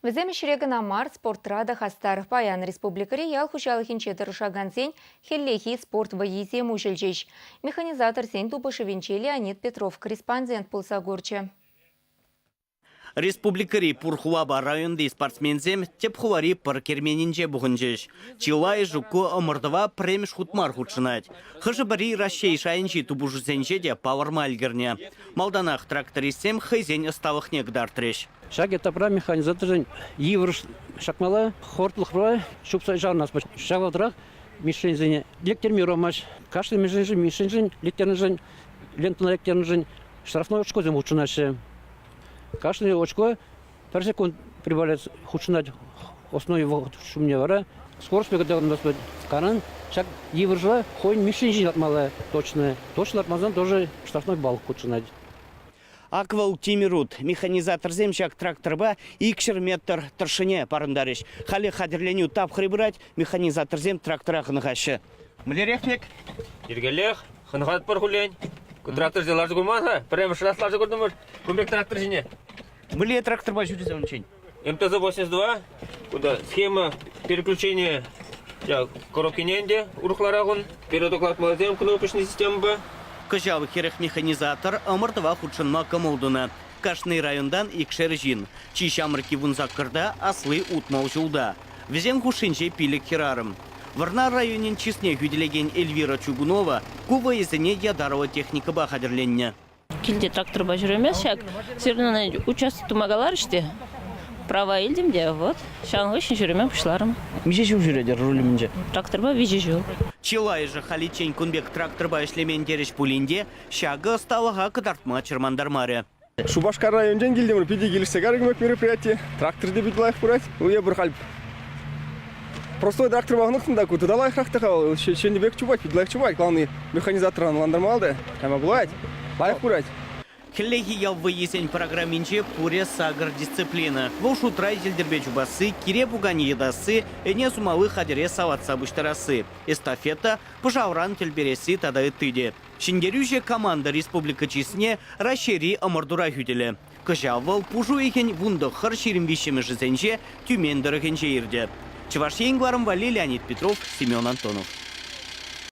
Вӗсем ӗҫре кӑна мар, спортра та хастар. Паян республикӑри ял хуҫалӑхӗнче тӑрӑшакансен хӗллехи спорт вӑййисем уҫӑлчӗҫ. Механизаторсен тупӑшӑвӗнче Леонид Петров корреспондент пулса курчӗ. Республикӑри пур хулапа районти спортсменсем тӗп хулари пӑр керменӗнче пухӑнчӗҫ. Чылайӑшӗ ку ӑмӑртӑва пӗрремӗш хут мар хутшӑнать. Хӑшӗ-пӗри Раҫҫей шайӗнчи тупӑшусенче те палӑрма ӗлкӗрнӗ. Малтанах трактористсем хӑйсен ӑсталӑхне кӑтартрӗҫ. Ҫак этапра механизаторсен йывӑр ҫакмалла, хӑвӑртлӑхпа чупса чарӑнас. Ҫав вӑхӑтрах мишеньсене лектерме юрамасть. Кашни мишеньшӗн, мишеньшӗн лектернӗшӗн, лентӑна лектернӗшӗн штрафной очкосем хутшӑнаҫҫӗ. Кашни очко пӗр секунд прибавлять хутшӑнать основной вӑхӑт ҫумне вара скорость пек тӑрӑнтарать. Каран ҫак йывӑрша хӑйӗн мишень ҫине лартмалла точно. Точно лартмасан тоже штрафной балл хутшӑнать. Ак вӑл тимӗр-ут. Механизаторсем ҫак тракторпа 200 метр тӑршшӗне парӑнтарӗҫ. Халӗ хатӗрленӳ тапхӑрӗ пырать, механизаторсем трактора хӑнӑхаҫҫӗ. Мӗнлерех пек? Йӗркеллех. Хӑнӑхатпӑр хуллен. Ку тракторсем ларса курман-ха. Пӗрремӗш раз ларса куртӑмӑр кун пек трактор ҫине. Мӗнле тракторпа ҫӳресе унччен? МТЗ-82. Кунта схема переключения коробкине ӗнтӗ урӑхларах ун. Передокладмаллисем кнопочный системӑпа. Кӑҫал хӗрӗх механизатор ӑмӑртӑва хутшӑнма кӑмӑл тунӑ. Кашни районтан икшер ҫын. Чи ҫамрӑкки вунсаккӑрта, асли 60 ҫулта. Вӗсем хушшинче пилӗк хӗрарӑм. Вӑрнар районӗн чысне хӳтӗлекен Эльвира Чугунова ку вӑйӑсене ятарлӑ техникӑпа хатӗрленнӗ. Килте тракторпа ҫӳремест ҫак. Сирӗн участок тума каларӗҫ те, права илтӗм те, вот, ҫавӑн хыҫҫӑн ҫӳреме пуҫларӑм. Миҫе ҫул ҫӳретӗр руль умӗнче? Тракторпа виҫӗ ҫул. Чылайӑшӗ халиччен кун пек тракторпа ӗҫлемен терӗҫ пулин те, ҫакӑ ӑсталӑха кӑтартма чӑрмантармарӗ. Шупашкар районӗнчен килтӗмӗр. Питӗ килӗшсе кайрӗ мероприяти. Трактор те питӗ лайӑх пырать. Ну, эпир халь простой тракторпа хӑнӑхнӑ та ку тата лайӑхрах та-ха вӑл. Ҫӗнӗ пек чупать, питӗ лайӑх чупать. Главный механизатора ӑнлантармалла та. Кайма пулать. Лайӑх пырать. Хӗллехи ял вӑййисен программинче пурӗ сакӑр дисциплина. Вӑл шутра йӗлтӗрпе чупасси, кире пуканӗ йӑтасси, ӗне сумалли хатӗре салатса пуҫтарасси, эстафета, пӑшалран тӗл пересси тата ытти те. Ҫӗнтерӳҫӗ команда республика чысне Раҫҫейри ӑмӑртура хӳтӗлӗ. Кӑҫал вӑл пуш уйӑхӗн 19 23-мӗшӗсенче Тюмень тӑрӑхӗнче иртӗ. Чӑваш Ен кӑларӑм валли Леонид Петров, Семен Антонов.